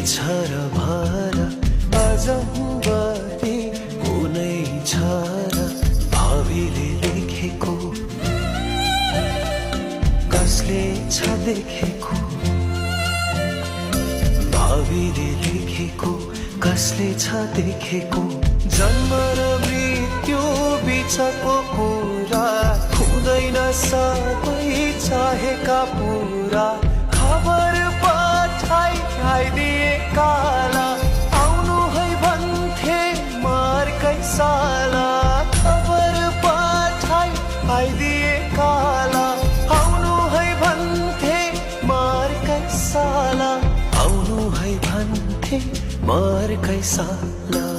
छ र भर अजम्बरी कुनै छ र भावीले लेखेको कसले छ देखेको भावीले लेखेको कसले छ देखेको जन्म र मृत्यु बिचको कुरा हुँदैन सबै चाहेका पुरा खबर पठाइदिए काला आउनु है भन्थे मार्कै साला खबर पठाइदिए काला आउनु है भन्थे मार्कै साला आउनु है भन्थे मार्कै साला